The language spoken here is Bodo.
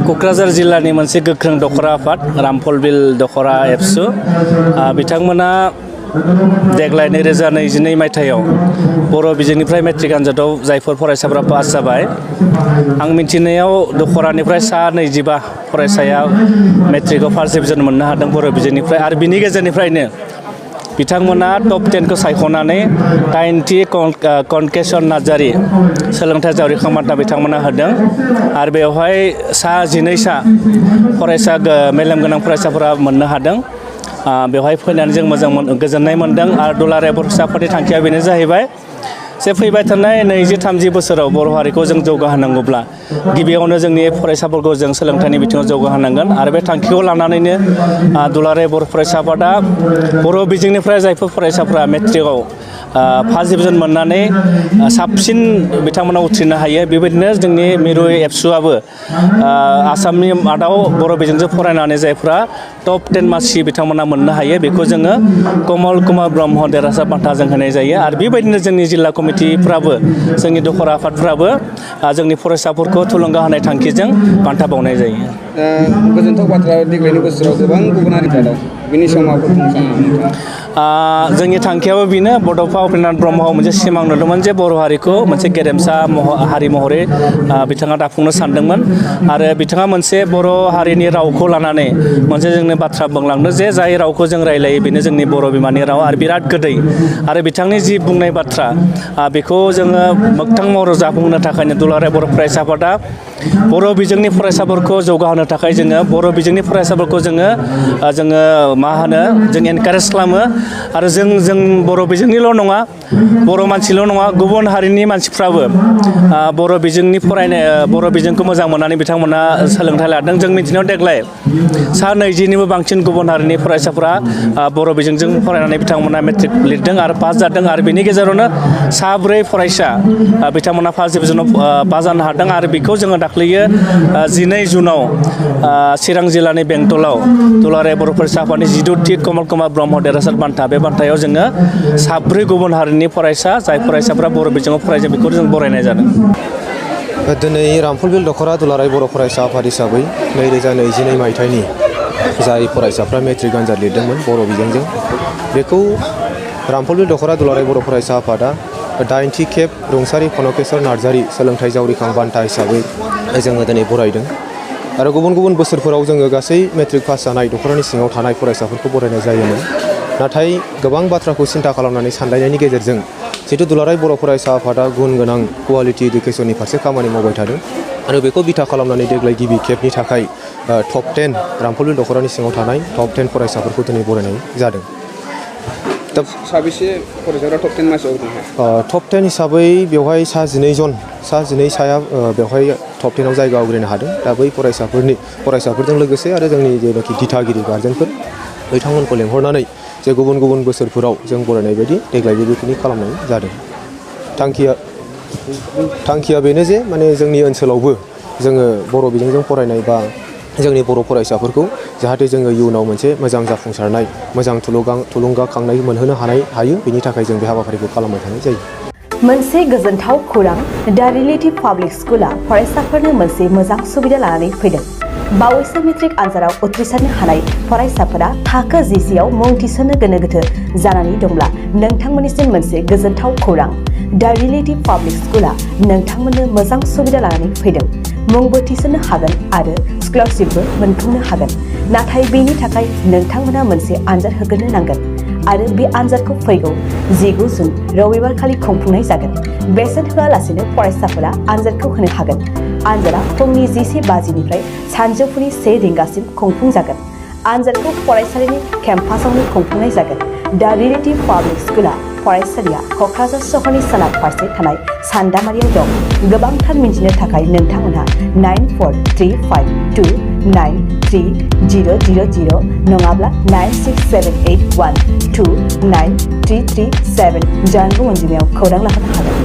क'क्राझार जिल्लानि मोनसे गोख्रों दखरा आफाद रामफलबिल दखरा एबसु बिथांमोना देग्लाय 2022 मायथाइयाव बर' बिजोंनिफ्राय मेट्रिक आनजादाव जायफोर फरायसाफोरा पास जाबाय आं मिथिनायाव दखरानिफ्राय सा 25 फरायसाया मेट्रिकआव फार्स्ट डिभिजन मोननो हादों बर' बिजोंनिफ्राय आरो बिनि गेजेरनिफ्रायनो बिथांमोना टप 10 खौ सायख'नानै 90 कनकेसन नार्जारि सोलोंथाइ जावरिखां बान्था बिथांमोना होदों आरो बेवहाय सा 12 फरायसा मेलेम गोनां फरायसाफोरा मोननो हादों। बेवहाय फैनानै जों मोजां गोजोननाय मोनदों आरो दुलाराय बर'साफोरनि थांखिया बेनो जाहैबाय जे फैबाय थानाय 20-30 बोसोराव बर' हारिखौ जों जौगाहोनांगौब्ला गिबियावनो जोंनि फरायसाफोरखौ जों सोलोंथाइनि बिथिङाव जौगाहोनांगोन आरो बे थांखिखौ लानानैनो दुलाराय बर' फरायसा आफादा बर' बिजोंनिफ्राय जायफोर फरायसाफोरा मेट्रिकआव फार्स्ट डिभिजन मोननानै साबसिन बिथांमोना उथ्रिनो हायो बेबायदिनो जोंनि मिरु एबसुआबो आसामनि मादाव बर' बिजोंजों फरायनानै जायफ्रा टप 10 मासि बिथांमोना मोननो हायो बेखौ जोङो कमल कुमार ब्रह्म देरहासार बान्था जों होनाय जायो आरो बेबायदिनो जोंनि जिल्ला कमिटिफ्राबो जोंनि दखरा आफादफ्राबो जोंनि फरायसाफोरखौ थुलुंगा होनाय थांखिजों बान्था बावनाय जायो। गोजोनथाव बाथ्रा देग्लायनि बोसोराव गोबां गुबुन हारिफ्रा दं बिनि सायाव माबाफोर बुंनो सानो नोंथाङा? जोंनि थांखियाबो बेनो बड'फा उपेन्द्रनाथ ब्रह्मआ मोनसे सिमां नुदोंमोन जे बर' हारिखौ मोनसे गेरेमसा हारि महरै बिथाङा दाफुंनो सानदोंमोन आरो बिथाङा मोनसे बर' हारिनि रावखौ लानानै मोनसे जोंनो बाथ्रा बुंलांदों जे जाय रावखौ जों रायलायो बेनो जोंनि बर' बिमानि राव आरो बिराद गोदै आरो बिथांनि जि बुंनाय बाथ्रा बेखौ जोङो मोगथां महराव जाफुंहोनो थाखायनो दुलाराय बर' फरायसा आफादा बर' बिजोंनि फरायसाफोरखौ जौगाहोनो थाखाय जोङो बर' बिजोंनि फरायसाफोरखौ जोङो मा होनो जों एनकारेज खालामो आरो जों बर' बिजोंनिल' नङा बर' मानसिल' नङा गुबुन हारिनि मानसिफ्राबो बर' बिजोंनि फरायनाय बर' बिजोंखौ मोजां मोननानै बिथांमोना सोलोंथाइ लादों। जों मिथिनायाव देग्लाय सा 20निबो बांसिन गुबुन हारिनि फरायसाफोरा बर' बिजोंजों फरायनानै बिथांमोना मेट्रिक लिरदों आरो पास जादों आरो बेनि गेजेरावनो सा 4 फरायसा बिथांमोना फार्स्ट डिभिजनाव पास जानो हादों आरो बेखौ जोङो दाख्लैयो 12 जुनाव चिरां जिल्लानि बेंटलाव दुलाराय बर' फरायसा आफादनि 16थि कमल कुमार ब्रह्म देरहासार बान्था बे बान्थायाव जोङो 4 गुबुन हारिनि फरायसा जाय फरायसाफ्रा बर' बिजोङाव फरायदों बेखौ जों बरायनाय जादों। दिनै रामफलबिल दखरा दुलाराय बर' फरायसा आफाद हिसाबै 2022 मायथाइनि जाय फरायसाफ्रा मेट्रिक आनजाद लिरदोंमोन बर' बिजोंजों बेखौ रामफलबिल दखरा दुलाराय बर' फरायसा आफादा 80 खेब रुंसारि कनकेश्वर नार्जारि सोलोंथाइ जावरिखां बान्था हिसाबै जोङो दिनै बरायदों आरो गुबुन गुबुन बोसोरफोराव जोङो गासै मेट्रिक पास जानाय दखरानि सिङाव थानाय फरायसाफोरखौ बरायनाय जायोमोन। नाथाय गोबां बाथ्राखौ सिन्था खालामनानै सानलायनायनि गेजेरजों जिहेतु दुलाराय बर' फरायसा आफादा गुन गोनां कुवालिटि इडुकेसननि फारसे खामानि मावबाय थादों आरो बेखौ बिथा खालामनानै देग्लाय गिबि खेबनि थाखाय टप 10 रामफलबिल दखरानि सिङाव थानाय टप 10 फरायसाफोरखौ दिनै बरायनाय जादों। साबेसे फरायसाफ्रा टप 10 मासियाव दङ? टप 10 हिसाबै बेवहाय सा 12 साया बेवहाय टप 10 आव जायगा आवग्रिनो हादों। दा बै फरायसाफोरजों लोगोसे आरो जोंनि जेनाखि दिथागिरि गार्जेनफोर बिथांमोनखौ लेंहरनानै जे गुबुन गुबुन बोसोरफोराव जों बरायनाय बायदि देग्लायबो बेखिनि खालामनाय जादों। थांखिया बेनो जे माने जोंनि ओनसोलावबो जोङो बर' बिजोंजों फरायनाय बा जोंनि बर' फरायसाफोरखौ जाहाथे जोङो इयुनाव मोनसे मोजां जाफुंसारनाय मोजां थुलुंगाखांनाय मोनहोनो हायो बेनि थाखाय जों बे हाबाफारिखौ खालामबाय थानाय जायो। मोनसे गोजोनथाव खौरां दा रिलेटिभ पाब्लिक स्कुला फरायसाफोरनो मोनसे मोजां सुबिदा लानानै फैदों। बावैसो मेट्रिक आनजादाव उथ्रिसारनो हानाय फरायसाफोरा थाखो 10 आव मुं थिसननो गोनो गोथो जानानै दंब्ला नोंथांमोननिसिम मोनसे गोजोनथाव खौरां दा रिलेटिभ पाब्लिक स्कुला नोंथांमोननो मोजां सुबिदा लानानै फैदों। मुंबो थिसननो हागोन आरो स्कलारशिपबो मोनफुंनो हागोन। नाथाय बेनि थाखाय नोंथांमोना मोनसे आनजाद होग्रोनो नांगोन आरो बे आनजादखौ फैगौ 19 जुन रबिबार खालि खुंफुंनाय जागोन। बेसेन होआलासिनो फरायसाफोरा आनजादखौ होनो हागोन। आनजादा फुंनि 10:50निफ्राय सानजौफुनि 1 रिंगासिम खुंफुंजागोन। आनजादखौ फरायसालिनि केम्पासावनो खुंफुंनाय जागोन। दा रिलेटिभ पाब्लिक स्कुला फरायसालिया क'क्राझार सहरनि सोनाब फारसे थानाय सान्दामारियाव दं। गोबांथार मिन्थिनो थाखाय नोंथांमोनहा 9435293000 नङाब्ला 9678129337 जानबुं अनजिमायाव खौरां लाहरनो हागोन।